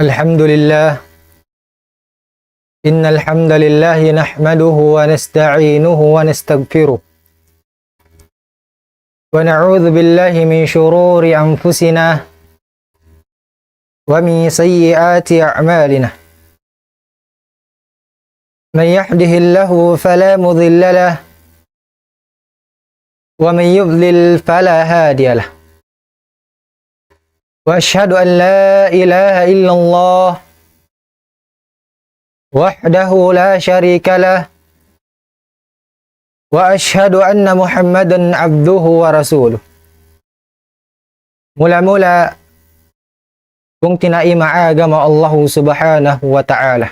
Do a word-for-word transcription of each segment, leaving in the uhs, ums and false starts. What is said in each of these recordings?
الحمد لله. إن الحمد لله نحمده ونستعينه ونستغفره. ونعوذ بالله من شرور أنفسنا ومن سيئات أعمالنا. من يهده الله فلا مضل له، ومن يضلل فلا هادي له. وأشهد أن لا إله إلا الله وحده لا شريك له، وأشهد أن محمدا عبده ورسوله. Mula-mula, pungtina'i maagama Allahu Subhanahu wa Ta'ala.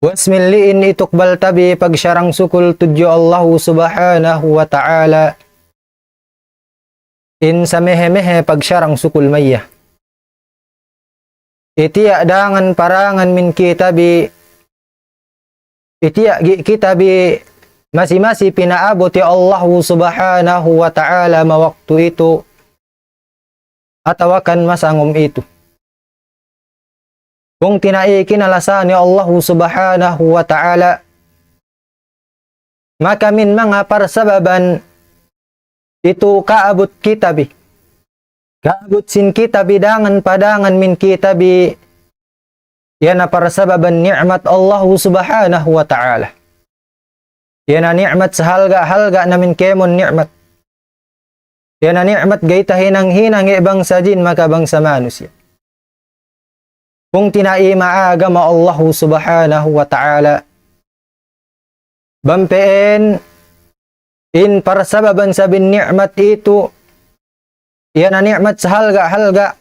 Wasmiliin itukbal tabi pagsarang-sukul tudju Allahu Subhanahu wa Ta'ala. In samehe-mehe pagsarang-sukul maya. Itiya dangan parangan min kita bi, itiya gi kita bi masi-masi pinaabut ya Allahu Subhanahu wa Ta'ala ma waktu itu, atawa kan masangum itu. Pungtina'i kinalasahan ya Allahu Subhanahu wa Ta'ala, maka min manga parsababan itu kaabut kita bi. Kaabut sin kita bi dangan padangan min kita bi, yana parsababan ni'mat Allahu Subhanahu wa Ta'ala. Yana ni'mat sahalga'-halga' na min kemon ni'mat. Yana ni'mat gayta hinang-hinang e bangsa jin maka bangsa manusiya'. Pungtina'i maagama Allahu Subhanahu wa Ta'ala. Bang pa'in in parsababan sabin ni'mat itu, yana ni'mat sahalga'-halga',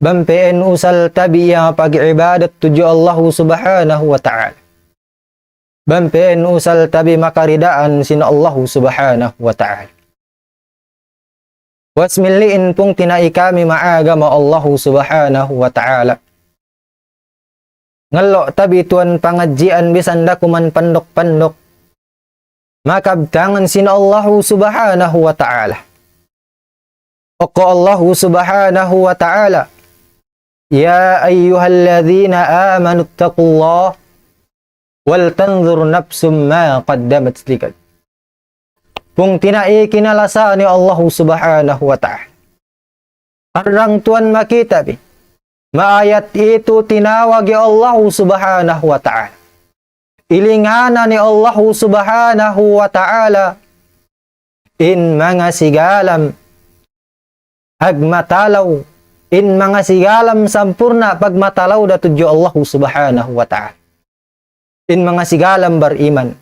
bang pa'in usal tabi ya pag-ibadat tudju Allahu Subhanahu wa Ta'ala. Bang pa'in usal tabi makaridaan sin Allahu Subhanahu wa Ta'ala. Wasmiliin pungtina'i kami maagama Allahu Subhanahu wa Ta'ala. Ngallo' tabi tuwan pangadjian bisan da kuman panduk-panduk. Makabtangan sin Allahu Subhanahu wa Ta'ala. Oko Allahu Subhanahu wa Ta'ala. يا أيها الذين آمنوا اتقوا الله ولتنظر نفس ما قدمت لغد. Pungtina'i kinalasahan ya Allahu Subhanahu wa Ta'ala. Arang tuwan makita bi. Maayat itu tinawag ya Allahu Subhanahu wa Ta'ala. Ilinganan ni Allahu Subhanahu wa Ta'ala in manga sigalam agmatalaw, in manga sigalam sampurna' pagmatalaw da tudju Allahu Subhanahu wa Ta'ala. In manga sigalam bariman.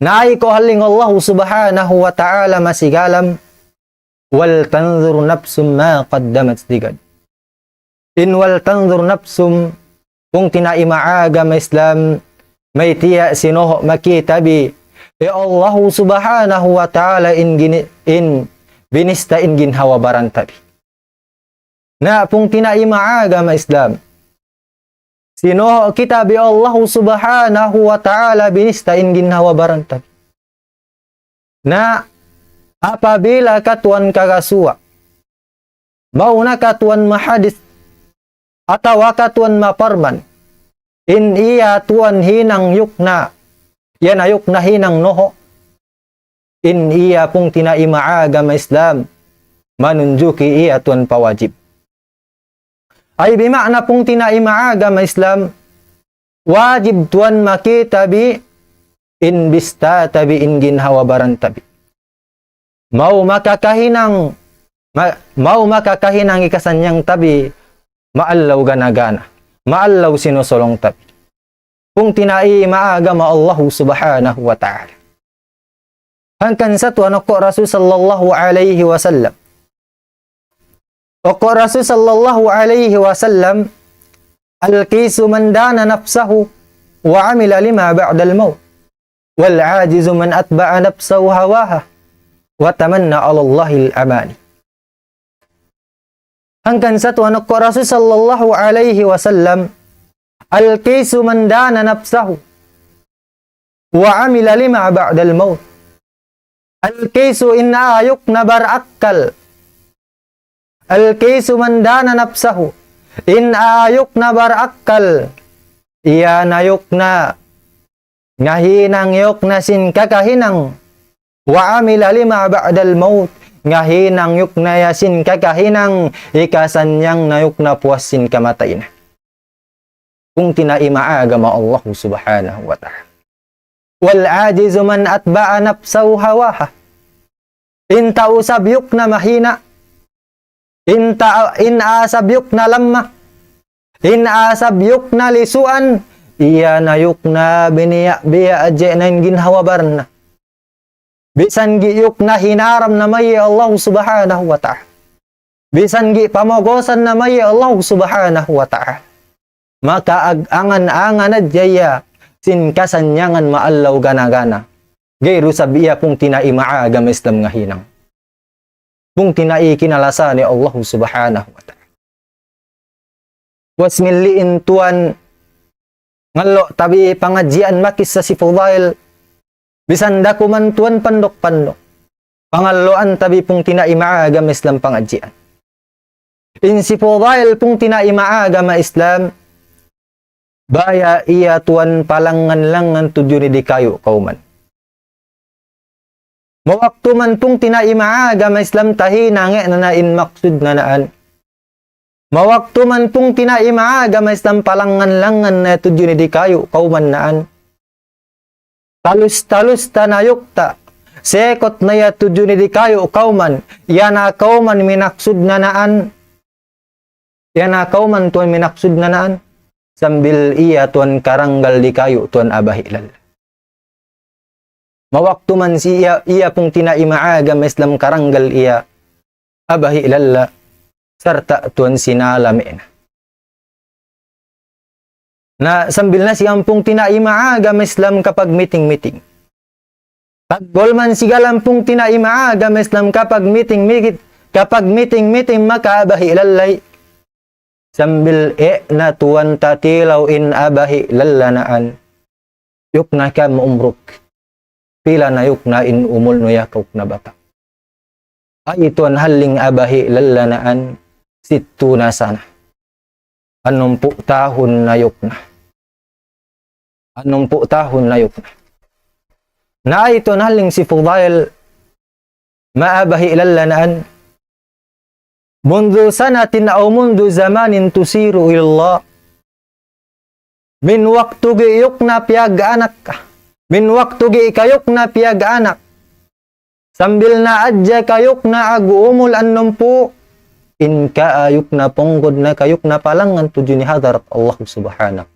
Nai ko haling Allahu Subhanahu wa Ta'ala masigalam, ولتنظر نفس ما قدمت لغد. In ولتنظر نفس, pungtina'i maagama Islam, mayta' sinuhu' makita bi, ya Allahu Subhanahu wa Ta'ala in gini-, in binista in ginhawa-baran tabi. Na pungtina'i maagama Islam. Sinuhu' kita bi Allahu Subhanahu wa Ta'ala binista in ginhawa-baran tabi. Na apabila katuwan kagasuwa, mauna katuwan mahadis, atawa katuwan maparman, in iya tuwan hinang yukna, yana yukna hinang nuhu', in iya pungtina'i maagama Islam, manunjuki iya tuwan pawajib. Ay bima'na pungtina'i maagama Islam, wajib tuwan makita bi in bista tabi in ginhawa-baran tabi. Mau makakahinang, ma-, mau makakahinang hikasanyang tabi, maallaw gana-gana, maallaw sinusulung tabi. Pungtina'i maagama Allahu Subhanahu wa Ta'ala. Hangkan sa tuwan oko Rasul sallallahu alayhi wasallam. Oko Rasul sallallahu alayhi wasallam, الكيس من دان نفسه وعمل لما بعد الموت، والعاجز من أتبع نفسه هواها وتمنى على الله الأماني. Hangkan sa tuwan oko Rasul sallallahu alayhi wasallam, الكيس من دان نفسه وعمل لما بعد الموت. الكيس in ayuk na barakkal. الكيس من دان نفسه. In aayuk na barakkal, iyanayuk na ngahinang yuk na sin kakahinang. وعمل لما بعد الموت. Ngahinang yuk na ya sin kakahinang, hikasannyang na yuk na puas sin kamatay na. Pungtina'i maagama Allah Subhanahu wa Ta'ala. والعاجز من أتبع نفسه هواها. In tau sabyuk na mahina. In ta-, in asabyuk na lamma. In asabyuk na lisuan. Iyanayuk na biniya-biya aje na in ginhawa-baran na. Bisan giyuk na hinaram na mayi Allah Subhanahu wa Ta'ala. Bisan gi pamogosan na mayi Allah Subhanahu wa Ta'ala. Maka ag-angan-angan na jaya sin kasannyangan maallaw gana-gana. Gay rusab iya pungtina'i maagama Islam ngahinang. Pungtina'i kinalasahan ni Allah Subhanahu wa Ta'ala. Puas mili in tuan ngallo' tabi pangadjian makissa si Fudail. Bisan dakuman tuan panduk-panduk. Pangalloan tabi pungtina'i maagama Islam pangadjian. In si Fudail pungtina'i maagama Islam, baya iya tuan palangan-langan tudju ni di kayu kauman. Mawaktu man pungtina'i maagama Islam tahinang na na in maksud na naan. Mawaktu man pungtina'i maagama Islam palangan-langan na tudju ni di kayu kauman naan. Talus-talus ta nayuk ta. Sekot na ya tudju ni di kayu kauman. Yana kauman minaksud na naan. Yana kauman tuan minaksud na naan. Sambil iya tuan karanggal di kayu tuan abahi lalla. Mawaktu man si iya, iya pungtina'i maagama Islam karanggal iya abahi lalla. Sarta' tuan sinalami' na. Na sambil na siya pungtina'i maagama Islam kapag meeting-meeting. Taggul man sigalan pungtina'i maagama Islam kapag meeting-meeting, kapag meeting-meeting maka abahi lallay. Sambil e' na tuan tatilaw in abahi lalla naan. Yuk na kam umruk. Pila na yuk na in umul nu ya kauk na bata'. Ay tuan halling abahi lalla naan sittuna sana. Anumpu' tahun na yuk na. Anumpu' tahun na yuk na. Na ay tuan halling si Fudail maabahi lalla naan. منذ سنة أو منذ زمان تشير إلى الله. Min waktu giyuk na piyag-anak. Min waktu gi kayuk na piyag-anak. Sambil na adja kayuk na ag-umul anumpu'. In kaayuk na punggud na kayuk na palangan tudju ni hadarat Allah Subhanahu.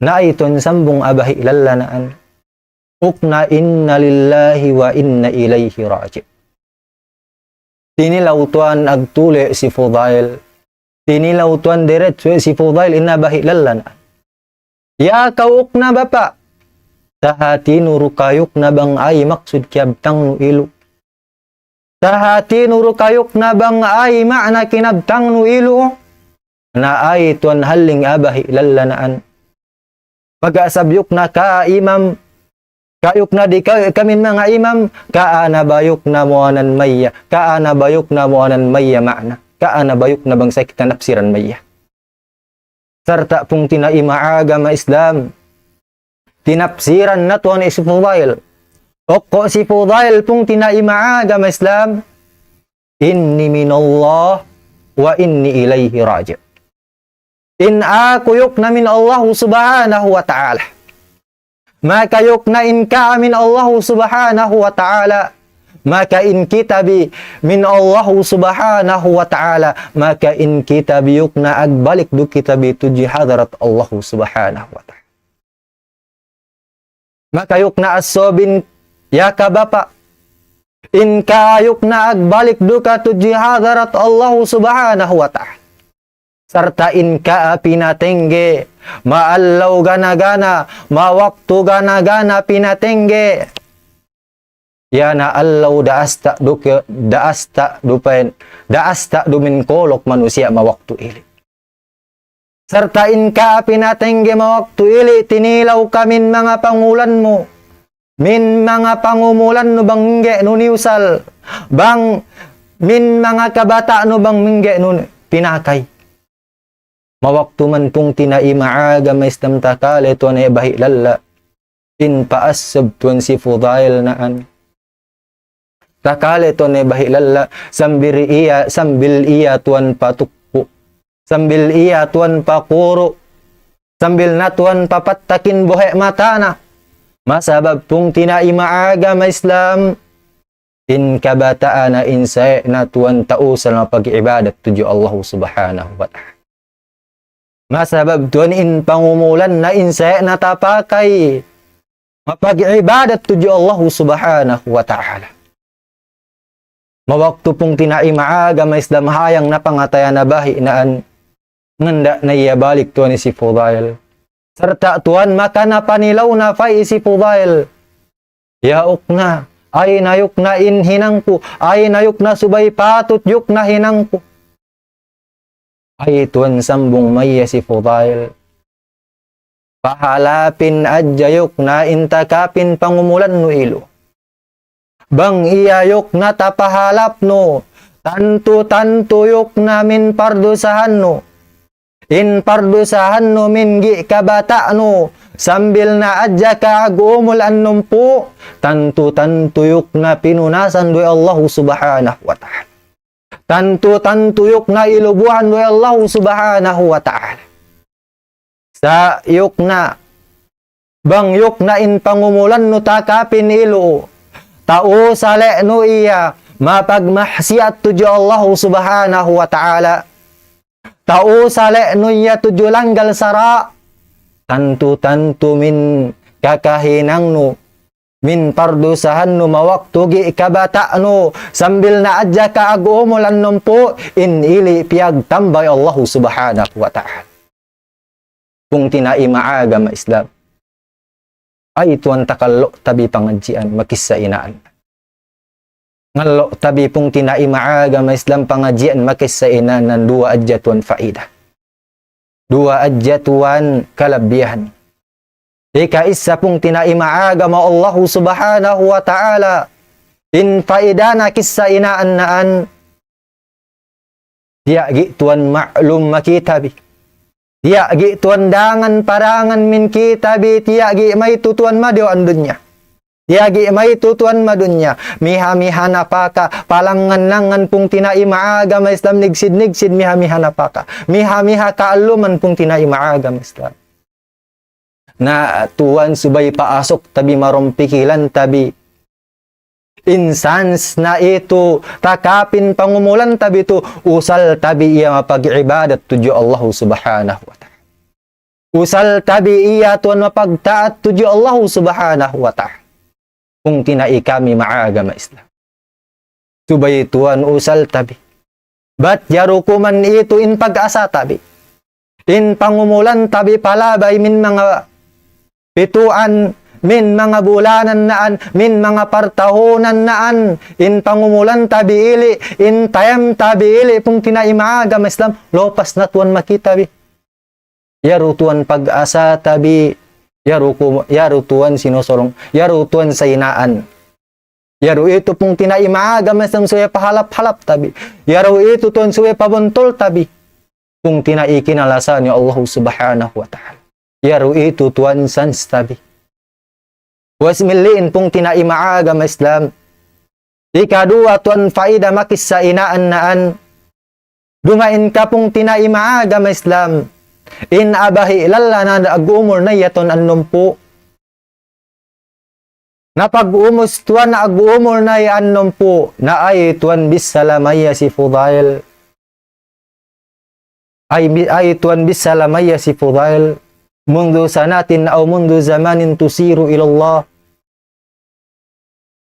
Na ay tuan sambung abahi lalla naan. Ukna إنا لله وإنا إليه راجعون. Tinilaw tuan agtuli' si Fudail. Tinilaw tuan diretso si Fudail in abahi lalla naan. Ya kauk na bapa'. Taha tinuru kayuk na bang ay maksud kiyabtang nu ilu. Taha tinuru kayuk na bang ay ma'na kinabtang nu ilu. Na ay tuan halling abahi lalla naan. Pag-asab yuk na ka imam, kayuk na di ka, kamin manga imam, kaana bayuk na muanan maya, kaana bayuk na muanan maya ma'na, kaana bayuk na bangsa kita napsiran maya. Sarta' pungtina'i maagama Islam, tinapsiran na tuan si Fudail. Oko si Fudail pungtina'i maagama Islam, إني من الله وإني إليه راجعون. In aku yuk na min Allah Subhanahu wa Ta'ala. Maka yuk na in ka min Allah Subhanahu wa Ta'ala. Maka in kita bi min Allah Subhanahu wa Ta'ala. Maka in kita bi yuk na agbalik du kita bi tudju hadarat Allah Subhanahu wa Ta'ala. Maka yuk na asobin ya ka bapa'. In ka yuk na agbalik du ka tudju hadarat Allah Subhanahu wa Ta'ala. Sarta' in ka pinatengge, maallaw gana-gana, mawaktu gana-gana pinatengge. Ya na allaw daasta du ke, daasta du pen, daasta du min kolok manusiya' mawaktu ili. Sarta' in ka pinatengge mawaktu ili tinilaw ka min manga pangulan mu. Min manga pangumulan nu bang ingge nu niyusal. Bang min manga kabata' nu bang mingge nu pinakay. Mawaktu man pungtina'i maagama Islam takale tuwan ay bahi' lalla. In paasub tuwan si Fudail naan. Takale tuwan ay bahi' lalla. Sambil iya, sambil iya tuwan patukku. Sambil iya tuwan pakuru. Sambil na tuwan papattakin buhi' matana. Masabab pungtina'i maagama Islam. In kabataan na in sa'i na tuwan tau sa mapag-ibadat tudju Allah subhanahu wa ta'ala. Masabab tuwan in pangumulan na in sa'i na tapakay mapag-ibadat tudju Allah subhanahu wa ta'ala. Mawaktu pungtina'i maagama Islam hayang na pangatayan na bahi' naan nganda' na iya balik tuwan si Fudail. Sarta' tuwan maka na panilaw na fai si Fudail. Ya ukna, ay na yukna in hinang ku, ay na yukna subay patut yukna hinang ku. Ay tuwan sambung maya si Fudail. Pahalapin adja yukna in takapin pangumulan nu ilu. Bang iya yukna tapahalap nu, tantu-tantu yukna min pardusahan nu. In pardusahan nu min gi' kabata' nu, sambil na adja ka ag-umul annumpu', tantu-tantu yukna pinunasan duwe Allah subhanahu wa ta'ala. Tantu-tantu yukna ilubuhan duwe Allah subhanahu wa ta'ala. Sa' yukna, bang yukna in pangumulan nu takapin ilu, tau sale' nu iya mapagmahsiyat tudju Allah subhanahu wa ta'ala. Tau sale' nu iya tudju langgal sara'. Tantu-tantu min kakahinang nu, min pardusahan nu mawaktu gi' kabata' nu, sambil na adja ka ag-umul annumpu', in ili piyagtambay Allah subhanahu wa ta'ala. Pungtina'i maagama Islam. Ay tuwan takallo' tabi pangadjian makissa inaan. Ngallo' tabi pungtina'i maagama Islam pangadjian makissa inaan nan duwa adja tuwan faida. Duwa adja tuwan kalabihan. Ika issa pungtina'i maagama Allahu subhanahu wa ta'ala. In faida na kissa inaan naan. Tiya' gi' tuwan ma'lum makita bi. Tiya' gi' tuwan dangan parangan min kita bi, tiya' gi' maytu' tuwan madiyaw andunya. Tiya' gi' maytu' tuwan madunya. Miha-miha napaka, palangan-langan pungtina'i maagama Islam nigsid-nigsid, miha-miha napaka. Miha-miha kaalluman pungtina'i maagama Islam. Na tuwan subay paasuk tabi marumpikilan tabi. Insans na itu, takapin pangumulan tabi tu, usal tabi iya mapag-ibadat tudju Allah subhanahu wa ta'ala. Usal tabi iya tuwan mapagtaat tudju Allah subhanahu wa ta'ala. Pungtina'i kami maagama Islam. Subay tuwan usal tabi. Bat yarukuman itu in pag-asa tabi. In pangumulan tabi palabay min manga pituan, min manga bulanan naan, min manga partahunan naan, in pangumulan tabi ili, in tayam tabi ili, pungtina'i maagama Islam, lupas na tuwan makita bi. Yaru tuwan pag-asa tabi, yaru ku-, yaru tuwan sinusulung, yaru tuwan sainaan. Yaru itu pungtina'i maagama Islam subay pahalap-halap tabi. Yaru itu tuwan subay pabuntul tabi. Pungtina'i kinalasahan ni Allah subhanahu wa ta'ala. Yaru itu tuwan sans tabi. Puas miliin pungtina'i maagama Islam. Ikaduwa tuwan faida makissa inaan naan. Dumain ka pungtina'i maagama Islam. In abahi lalla na ag-umul na iya tuwan annumpu'. Na pag-umus tuwan ag-umul na iya annumpu'. Na ay tuwan bisala maya si Fudail. Ay, bi-, ay tuwan bisala maya si Fudail. منذ سنة أو منذ زمان تسير إلى الله.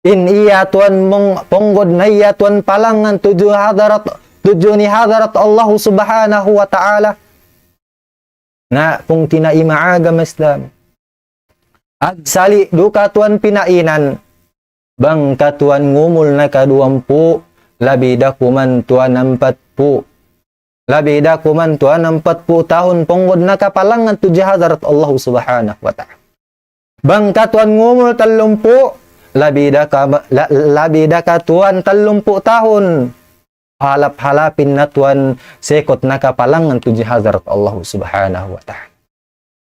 In iya tuwan mung-, punggud na iya tuwan palangan tudju hadarat, tudju ni hadarat Allah subhanahu wa ta'ala. Na pungtina'i maagama Islam. Agsali' du ka tuwan pinainan. Bang ka tuwan ngumul na ka duwampu', labi da kuman tuwan ampatpu'. Labi da kuman tuwan ampatpu' tahun punggud na ka palangan tudju hadarat Allah subhanahu wa ta'ala. Bang ka tuwan ngumul tallumpu', labi da ka, la-, labi da ka tuwan tallumpu' tahun. Pahalap-halapin na tuwan, sikut na kapalangan tudju hadarat Allah subhanahu wa ta'ala.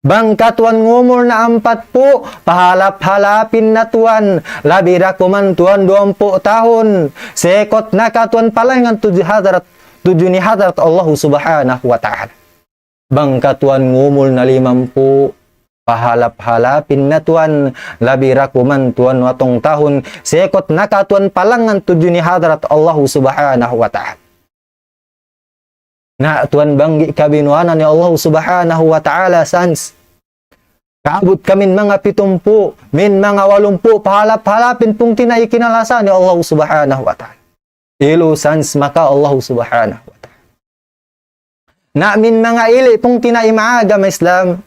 Bang katuwan ngumul na ampatpū', pahalap-halapin na tuwan, labi da kuman tuwan duwampu' tahun, sikut na katuwan palangan tudju hadarat, tudju in hadarat Allah subhanahu wa ta'ala. Bang katuwan ngumul na limampū', pahalap-halapin na tuwan, labi da kuman tuwan watung tahun, sikut na katuwan palangan tudju in hadarat Allah subhanahu wa ta'ala. Na tuwan bang di' kabinuanan in Allah subhanahu wa ta'ala, sans. Kaabut ka min manga pitumpū', min manga walumpū', pahalap-halapin pungtina'i kinalasahan in Allah subhanahu wa ta'ala. Ilu sans maka Allah subhanahu wa ta'ala. Na min manga ili' pungtina'i maagama Islam,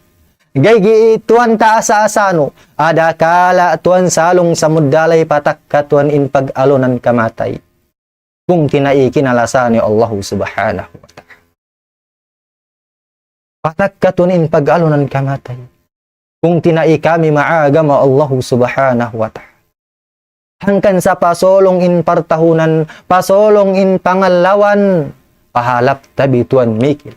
gaigi tuwan ta asa-asanu, adakala tuwan salung samudalay patakka tuwan in pag-alunan kamatay. Pungtina'i kinalasahan in Allah subhanahu wa ta'ala. Patakka tuwan in pag-alunan kamatay. Pungtina'i kami maagama Allah subhanahu wa ta'ala. Hangkan sa pasulung in partahunan, pasulung in pangallawan, pahalap ta bi tuwan mikil.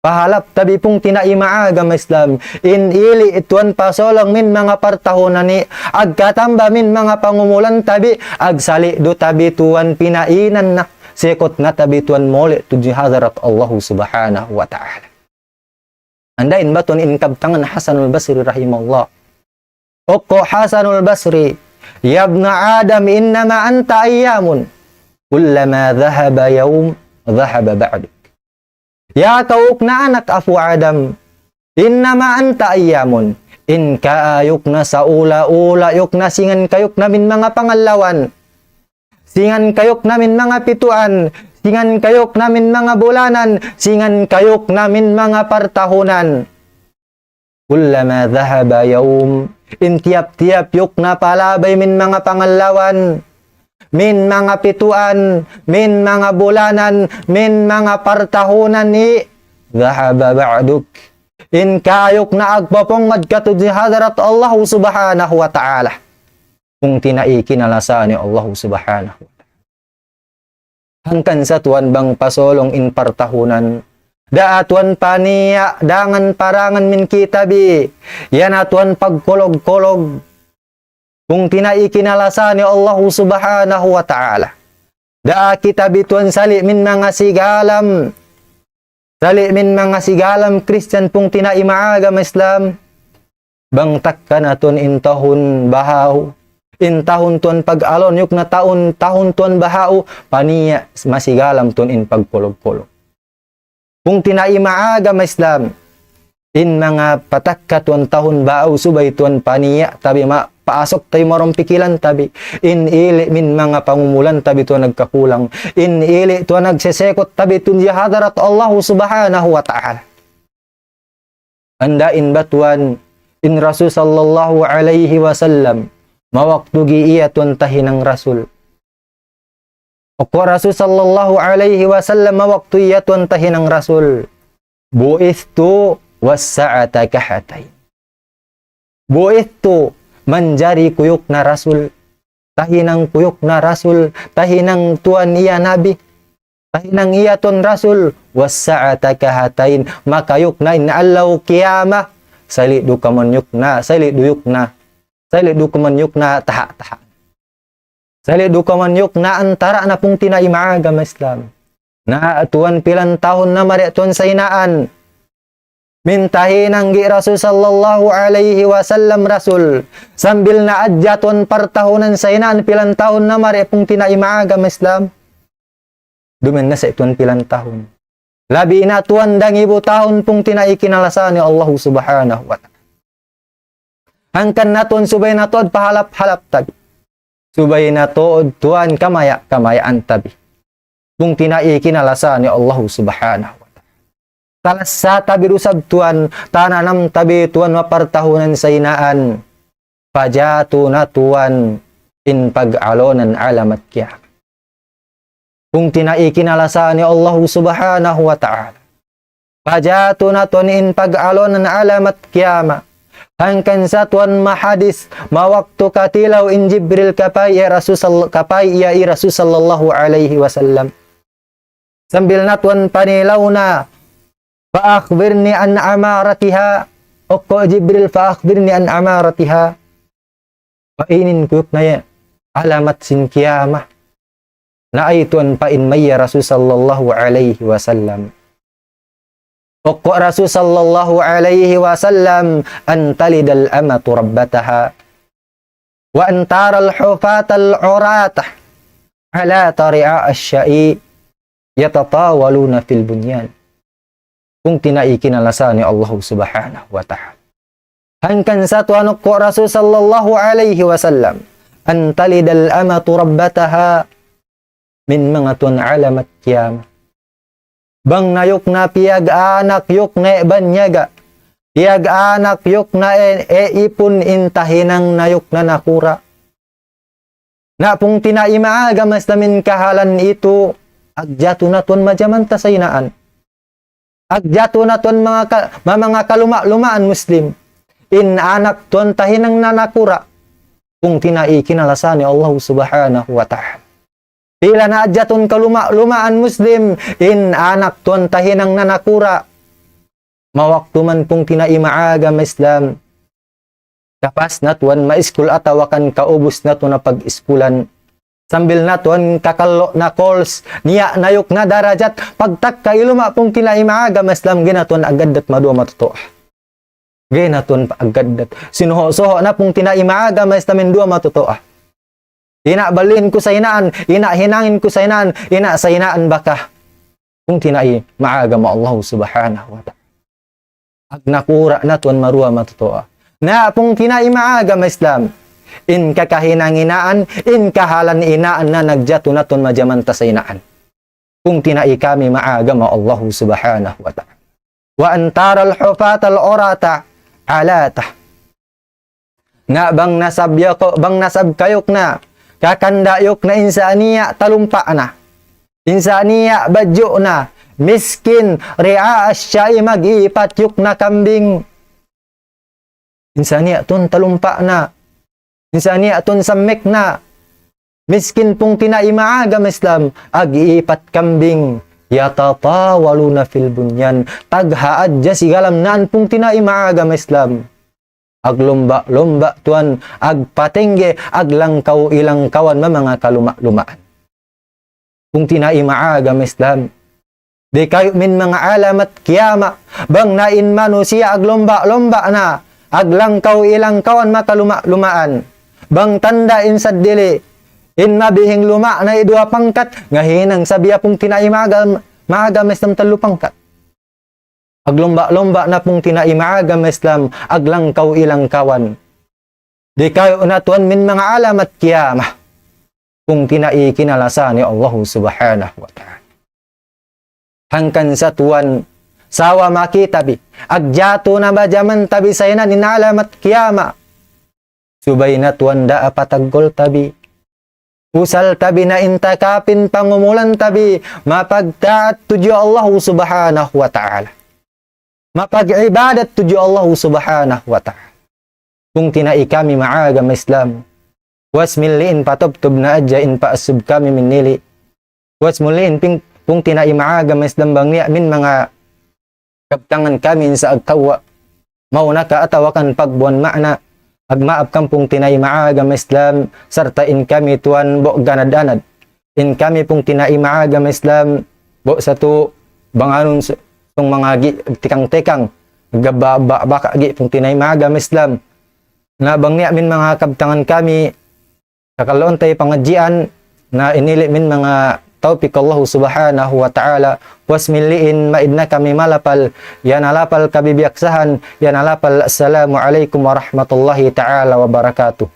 Pahalap ta bi pungtina'i maagama Islam. In ili' tuwan pasulung min manga partahunan ini, agkatamba min manga pangumulan ta bi, agsali' du ta bi tuwan pinainan na, sikut na ta bi tuwan muli' tudju hadarat Allah subhanahu wa ta'ala. Andain ba tuwan in kabtangan Hasanul Basri rahimahullah. Uku' Hasanul Basri, يا ابن آدم إنما أنت أيام، كلما ذهب يوم ذهب بعدك. Ya kaw ukna anak apu' Adam, إنما أنت أيام. In kaayuk na sa ula-ula yuk na, singan kayuk na min manga pangallawan. Singan kayuk na min manga pituan, singan kayuk na min manga bulanan, singan kayuk na min manga partahunan. كلما ذهب يوم, in tiyap-tiyap yuk na palabay min manga pangallawan, min manga pituan, min manga bulanan, min manga partahunan ini, ذهب بعدك. In kayuk na agpapungad katu' di hadarat Allah subhanahu wa ta'ala. Pungtina'i kinalasahan in Allah subhanahu wa ta'ala. Hangkan sa tuwan bang pasulung in partahunan, daa tuwan paniya' dangan parangan min kita bi, yan na tuwan pagkulug-kulug. Pungtina'i kinalasahan in Allah subhanahu wa ta'ala. Daa kita bi tuwan sali' min manga sigalam. Sali' min manga sigalam Kristiyan pungtina'i maagama Islam. Bang takka na tuwan in tahun bahaw, in tahun tuwan pag-alun, yuk na tahun, tahun tuwan bahaw, paniya' masigalam tuwan in pagkulug-kulug. Pungtina'i maagama Islam, in manga patakka tuwan tahun bahaw subay tuwan paniya' ta bi ma-, paasuk ta bi mawn pikilan ta bi, in ili' min manga pangumulan ta bi tuwan nagkakulang, in ili' tuwan nagsesekut ta bi tuwan di hadarat Allah subhanahu wa ta'ala. Andain ba tuwan in Rasul sallallahu alayhi wasallam, mawaktu gi iya tuwan tahinang Rasul. Uku' Rasul sallallahu alayhi wasallam, mawaktu iya tuwan tahinang Rasul. بعثت والساعة كهاتين. بعثت, manjari ku yuk na Rasul. Tahinang ku yuk na Rasul. Tahinang tuwan iya Nabi. Tahinang iya tuwan Rasul. والساعة كهاتين. Maka yuk na in adlaw kiyamat. Sali' du kaman yuk na. Sali' du yuk na. Sali' du kaman yuk na taha'-taha'. Sali' du kaman yuk na antara' na pungtina'i maagama Islam. Na tuwan pilan tahun na mari tuwan saynaan. Minta hinang gi Rasul sallallahu alayhi wasallam Rasul. Sambil na adja tuwan partahunan saynaan pilan tahun na mari pungtina'i maagama Islam. Dumain na sa tuwan pilan tahun. Labi na tuwan dangibu tahun pungtina'i kinalasahan in Allah subhanahu wa ta'ala. Hangkan na tuwan subay na tuud pahalap-halap ta bi. Subay na tuud tuwan kamaya'-kamayaan ta bi. Pungtina'i kinalasahan in Allah subhanahu wa ta'ala. Talasa ta bi du isab tuwan, tananam ta bi tuwan mapartahunan saynaan. Pajatu na tuwan in pag-alunan alamat kiyamat. Pungtina'i kinalasahan in Allah subhanahu wa ta'ala. Pajatu na tuwan in pag-alunan alamat kiyamat. Hangkan sa tuwan mahadis, mawaktu katilaw in Jibril kapay iya Rasul sal-, kapay iya hi Rasul sallallahu alayhi wasallam. Sambil na tuwan panilaw na, فأخبرني عن أمارتها. Oko Jibril, فأخبرني عن أمارتها. Painin kuyuk na ya alamat sin kiyamat. Na ay tuwan pain maya Rasul sallallahu alayhi wasallam. Oko Rasul sallallahu alayhi wasallam, أن تلد الأمة ربتها وأن ترى الحفاة العراة العالة رعاء الشاء يتطاولون في البنيان. Pungtina'i kinalasahan sin Allah subhanahu wa ta'ala. Hangkan sa tuwan oko Rasul sallallahu alayhi wasallam, أن تلد الأمة ربتها, amu in manga tuwan alamat kiyamat. Bang na yuk na piyag-anak yuk na iban niya ga. Piyag-anak yuk na e, e ipun in tahinang na yuk na nakura'. Na pungtina'i manga agama Islam in kahalan itu, agjatu na tuwan majamanta sa inaan. Agjatu na tuwan manga ka-, ma-, manga kaluma-lumaan Muslim. In anak tuwan tahinang na nakura'. Pungtina'i kinalasahan sin Allah subhanahu wa ta'ala. Pila na agjatu kaluma-lumaan Muslim, in anak tuwan tahinang na nakura'. Mawaktu man pungtina'i manga agama Islam. Kapas na tuwan ma-iskul atawa kan kaubus na tuwan na pag-iskulan. Sambil na tuwan kakallu' na course, niya' na yuk na darajat, pagtakka iluma' pungtina'i manga agama Islam, ga'i na tuwan agaddat maduwa matutuwa. Ga'i na tuwan agaddat. Sinuhu'-suhu' na pungtina'i manga agama Islam in duwa matutuwa. Ina' baliin ku sa inaan, ina' hinangin ku sa inaan, ina' sa inaan baka. Pungtina'i manga agama Allah subhanahu wa ta'ala. Ag nakura' na tuwan maruwa matutuwa. Na pungtina'i manga agama Islam. In kakahinang inaan, in kahalan inaan na nagjatu na tuwan majamanta sa inaan. Pungtina'i kami manga agama Allah subhanahu wa ta'ala. وأن ترى الحفاة العراة العالة. Na bang nasab ya ko, bang nasab kayuk na, kakanda' yuk na insaniya talumpa' na. Insaniya badju' na, miskin, رعاء الشاء mag-iipat yuk na kambing. Insaniya tuwan talumpa' na. Insaniya tuwan sammek na. Miskin pungtina'i manga agama Islam, ag-iipat kambing. يتطاولون في البنيان. Tagha' hadja sigalam naan pungtina'i manga agama Islam. Aglumba'-lumba' tuwan, agpatengge, aglangkaw-ilangkawan manga kaluma-lumaan. Pungtina'i manga agama Islam. Di' kayu' amu in manga alamat kiyamat. Bang na in manusiya' aglumba'-lumba' na, aglangkaw-ilangkawan makaluma-lumaan. Bang tanda' in saddili, in mabihing luma' na iduwa pangkat, ngahinang sabiya pungtina'i manga agam-, manga agama Islam tallu pangkat. Aglumba'-lumba' na pungtina'i manga agama Islam, aglangkaw-ilangkawan. Di' kayu' na tuwan amu in manga alamat kiyamat. Pungtina'i kinalasahan sin Allah subhanahu wa ta'ala. Hangkan sa tuwan, sawa makita bi, agjatu na majamanta bi sa inaan in alamat kiyamat. Subay na tuwan daa pataggul ta bi. Usal ta bi na in takapin pangumulan ta bi, mapagtaat tudju Allah subhanahu wa ta'ala. Mapag-ibadat tudju Allah subhanahu wa ta'ala. Pungtina'i kami manga agama Islam. Puas miliin patubtub na hadja in paasub kami minili. Puas miliin ping-, pungtina'i manga agama Islam bang niya' amu in manga kabtangan kami in sa agkawa'. Mauna ka atawa kan pagbuan maana. Agmaap kam pungtina'i manga agama Islam, sarta' in kami tuwan bu' ganad-anad. In kami pungtina'i manga agama Islam, bu' satu banganun su-, sung manga gi-, tikang-tikang, gabba-, ba-, baka gi pungtina'i manga agama Islam. Na bang niya' amu in manga kabtangan kami, kakalluun ta in pangadjian, na inili' amu in manga tawpik Allah subhanahu wa ta'ala, puas miliin maid na kami malapal, yan na lapal kabibiyaksahan, yan na lapal. Assalamu alaykum warahmatullahi ta'ala wabarakatuh.